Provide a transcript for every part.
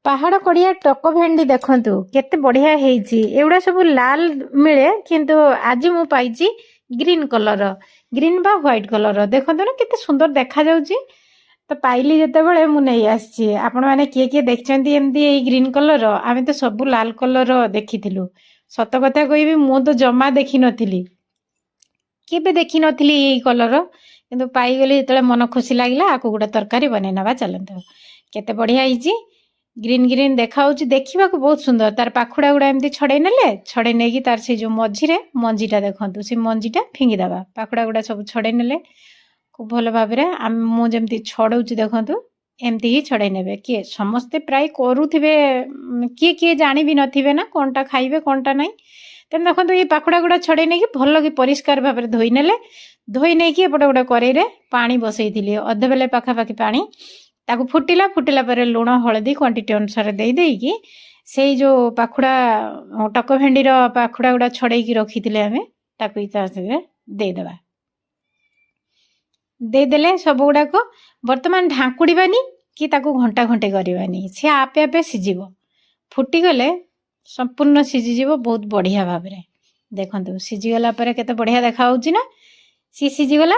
ପାହାଡ଼ କଡ଼ିଆ ଟକ ଭେଣ୍ଡି ଦେଖନ୍ତୁ କେତେ ବଢ଼ିଆ ହେଇଛି। ଏଗୁଡ଼ା ସବୁ ଲାଲ ମିଳେ, କିନ୍ତୁ ଆଜି ମୁଁ ପାଇଛି ଗ୍ରୀନ୍ କଲର, ଗ୍ରୀନ୍ ବା ହ୍ୱାଇଟ୍ କଲର। ଦେଖନ୍ତୁ ନା, କେତେ ସୁନ୍ଦର ଦେଖାଯାଉଛି। ତ ପାଇଲି ଯେତେବେଳେ ମୁଁ ନେଇ ଆସିଛି। ଆପଣମାନେ କିଏ କିଏ ଦେଖିଛନ୍ତି ଏମିତି ଏଇ ଗ୍ରୀନ୍ କଲର? ଆମେ ତ ସବୁ ଲାଲ କଲର ଦେଖିଥିଲୁ। ସତ କଥା କହିବି, ମୁଁ ତ ଜମା ଦେଖିନଥିଲି, କେବେ ଦେଖିନଥିଲି ଏଇ କଲର। କିନ୍ତୁ ପାଇଗଲି ଯେତେବେଳେ ମନ ଖୁସି ଲାଗିଲା। ଆକୁ ଗୋଟେ ତରକାରୀ ବନେଇ ନେବା ଚାଲନ୍ତୁ। କେତେ ବଢ଼ିଆ ହେଇଛି, ଗ୍ରୀନ୍ ଗ୍ରୀନ୍ ଦେଖାଯାଉଛି, ଦେଖିବାକୁ ବହୁତ ସୁନ୍ଦର। ତାର ପାଖୁଡ଼ା ଗୁଡ଼ା ଏମିତି ଛଡ଼େଇ ନେଲେ, ଛଡ଼େଇ ନେଇକି ତାର ସେଇ ଯେଉଁ ମଝିରେ ମଞ୍ଜିଟା ଦେଖନ୍ତୁ, ସେ ମଞ୍ଜିଟା ଫିଙ୍ଗିଦେବା। ପାଖୁଡ଼ା ଗୁଡ଼ା ସବୁ ଛଡ଼େଇ ନେଲେ ଖୁବ୍ ଭଲ ଭାବରେ। ଆମେ ମୁଁ ଯେମିତି ଛଡ଼ଉଛି ଦେଖନ୍ତୁ, ଏମିତି ହିଁ ଛଡ଼େଇ ନେବେ। କିଏ ସମସ୍ତେ ପ୍ରାୟ କରୁଥିବେ, କିଏ କିଏ ଜାଣି ବି ନଥିବେ ନା କ'ଣଟା ଖାଇବେ, କ'ଣଟା ନାହିଁ। ତେଣୁ ଦେଖନ୍ତୁ, ଏଇ ପାଖୁଡ଼ା ଗୁଡ଼ା ଛଡ଼େଇ ନେଇକି ଭଲ କି ପରିଷ୍କାର ଭାବରେ ଧୋଇ ନେଲେ। ଧୋଇ ନେଇକି ଏପଟେ ଗୋଟେ କରେଇରେ ପାଣି ବସେଇଥିଲି, ଅଧ ବେଲେ ପାଖାପାଖି ପାଣି। ତାକୁ ଫୁଟିଲା, ଫୁଟିଲା ପରେ ଲୁଣ ହଳଦୀ କ୍ୱାଣ୍ଟିଟି ଅନୁସାରେ ଦେଇ ଦେଇକି ସେଇ ଯେଉଁ ପାଖୁଡ଼ା, ଟକ ଭେଣ୍ଡିର ପାଖୁଡ଼ା ଗୁଡ଼ା ଛଡ଼େଇକି ରଖିଥିଲେ ଆମେ, ତାକୁ ତା ସାଥିରେ ଦେଇଦେବା। ଦେଇଦେଲେ ସବୁ ଗୁଡ଼ାକ। ବର୍ତ୍ତମାନ ଢାଙ୍କୁଡ଼ିବାନି କି ତାକୁ ଘଣ୍ଟା ଘଣ୍ଟେ କରିବାନି, ସେ ଆପେ ଆପେ ସିଝିବ। ଫୁଟିଗଲେ ସମ୍ପୂର୍ଣ୍ଣ ସିଝିଯିବ ବହୁତ ବଢ଼ିଆ ଭାବରେ। ଦେଖନ୍ତୁ, ସିଝିଗଲା ପରେ କେତେ ବଢ଼ିଆ ଦେଖାହେଉଛି ନା। ସିଏ ସିଝିଗଲା,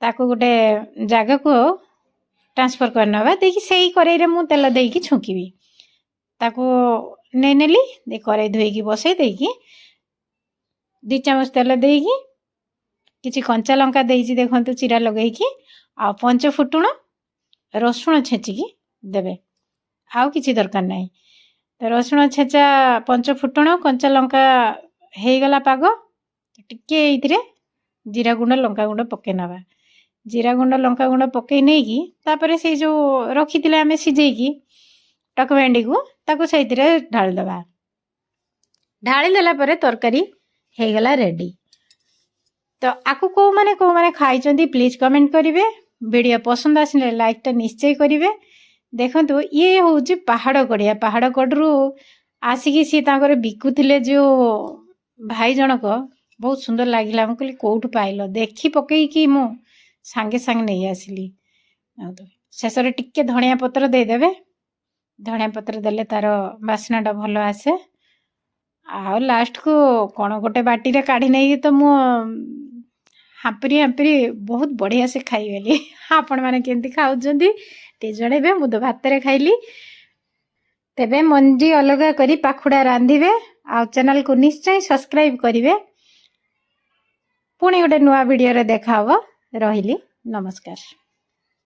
ତାକୁ ଗୋଟେ ଜାଗାକୁ ଟ୍ରାନ୍ସଫର୍ କରିନେବା। ଦେଇକି ସେଇ କରେଇରେ ମୁଁ ତେଲ ଦେଇକି ଛୁଙ୍କିବି। ତାକୁ ନେଇନେଲି, ଦେଇ କରେଇ ଧୋଇକି ବସେଇ ଦେଇକି 2 ଚାମଚ ତେଲ ଦେଇକି କିଛି କଞ୍ଚା ଲଙ୍କା ଦେଇଛି ଦେଖନ୍ତୁ ଚିରା ଲଗେଇକି, ଆଉ ପଞ୍ଚ ଫୁଟୁଣ, ରସୁଣ ଛେଚିକି ଦେବେ, ଆଉ କିଛି ଦରକାର ନାହିଁ। ତ ରସୁଣ ଛେଚା, ପଞ୍ଚ ଫୁଟଣ, କଞ୍ଚା ଲଙ୍କା ହେଇଗଲା ପାଗ। ଟିକେ ଏଇଥିରେ ଜିରା ଗୁଣ୍ଡ, ଲଙ୍କା ଗୁଣ୍ଡ ପକେଇ ନେବା। ଜିରା ଗୁଣ୍ଡ, ଲଙ୍କା ଗୁଣ୍ଡ ପକେଇ ନେଇକି ତାପରେ ସେଇ ଯେଉଁ ରଖିଥିଲେ ଆମେ ସିଝେଇକି ଟକ ଭେଣ୍ଡିକୁ, ତାକୁ ସେଇଥିରେ ଢାଳିଦେବା। ଢାଳି ଦେଲା ପରେ ତରକାରୀ ହେଇଗଲା ରେଡ଼ି। ତ ଆକୁ କେଉଁମାନେ କେଉଁମାନେ ଖାଇଛନ୍ତି, ପ୍ଲିଜ୍ କମେଣ୍ଟ କରିବେ। ଭିଡ଼ିଓ ପସନ୍ଦ ଆସିଲେ ଲାଇକ୍ଟା ନିଶ୍ଚୟ କରିବେ। ଦେଖନ୍ତୁ, ଇଏ ହେଉଛି ପାହାଡ଼ କଡ଼ିଆ। ପାହାଡ଼ କଡ଼ରୁ ଆସିକି ସିଏ ତାଙ୍କର ବିକୁଥିଲେ ଯେଉଁ ଭାଇ ଜଣକ, ବହୁତ ସୁନ୍ଦର ଲାଗିଲା। ମୁଁ କହିଲି, କେଉଁଠୁ ପାଇଲ? ଦେଖି ପକେଇକି ମୁଁ ସାଙ୍ଗେ ସାଙ୍ଗେ ନେଇ ଆସିଲି। ଶେଷରେ ଟିକେ ଧଣିଆ ପତ୍ର ଦେଇଦେବେ। ଧଣିଆ ପତ୍ର ଦେଲେ ତାର ବାସ୍ନାଟା ଭଲ ଆସେ। ଆଉ ଲାଷ୍ଟକୁ କ'ଣ ଗୋଟେ ବାଟିରେ କାଢ଼ି ନେଇକି ତ ମୁଁ ହାମ୍ପୁରି ହାମ୍ପୁରି ବହୁତ ବଢ଼ିଆ ସେ ଖାଇଗଲି। ଆପଣମାନେ କେମିତି ଖାଉଛନ୍ତି ଟିକେ ଜଣେଇବେ। ମୁଁ ତ ଭାତରେ ଖାଇଲି। ତେବେ ମଞ୍ଜି ଅଲଗା କରି ପାଖୁଡ଼ା ରାନ୍ଧିବେ ଆଉ ଚ୍ୟାନେଲକୁ ନିଶ୍ଚୟ ସବସ୍କ୍ରାଇବ୍ କରିବେ। ପୁଣି ଗୋଟେ ନୂଆ ଭିଡ଼ିଓରେ ଦେଖା ହେବ। ରହିଲି, ନମସ୍କାର।